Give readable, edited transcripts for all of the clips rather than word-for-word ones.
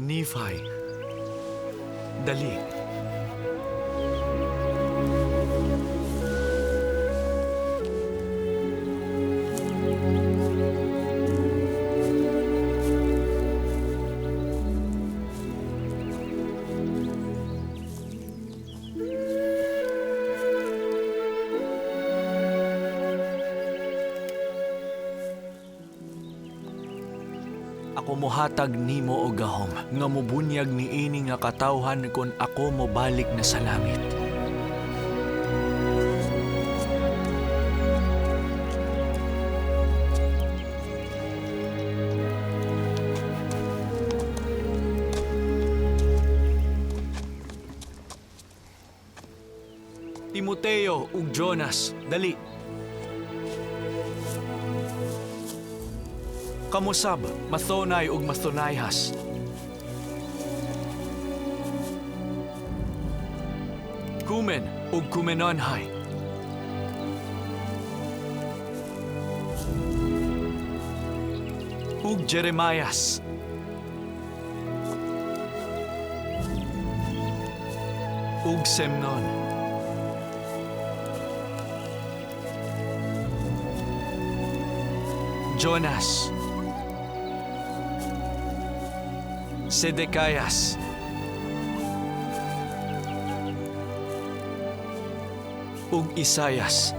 Nephi, dali. Ako mohatag nimo og gahom nga mobunyag niini nga katawhan kon ako mobalik na sa langit. Timoteo ug Jonas, dali. Kamusab, Mathonay ug Mathonayhas. Kumen ug Kumenonhay. Ug Jeremias. Ug Semnon. Jonas. Sedekias. Ug Isayas.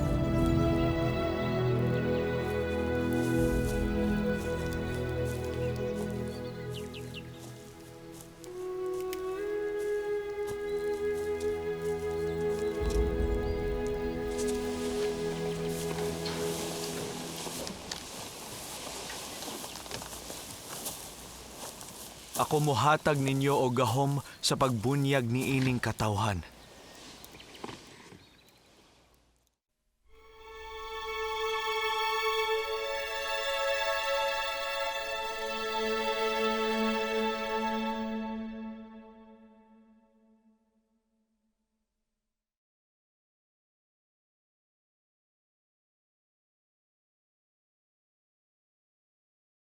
Ako mohatag ninyo og gahom sa pagbunyag niining katawhan.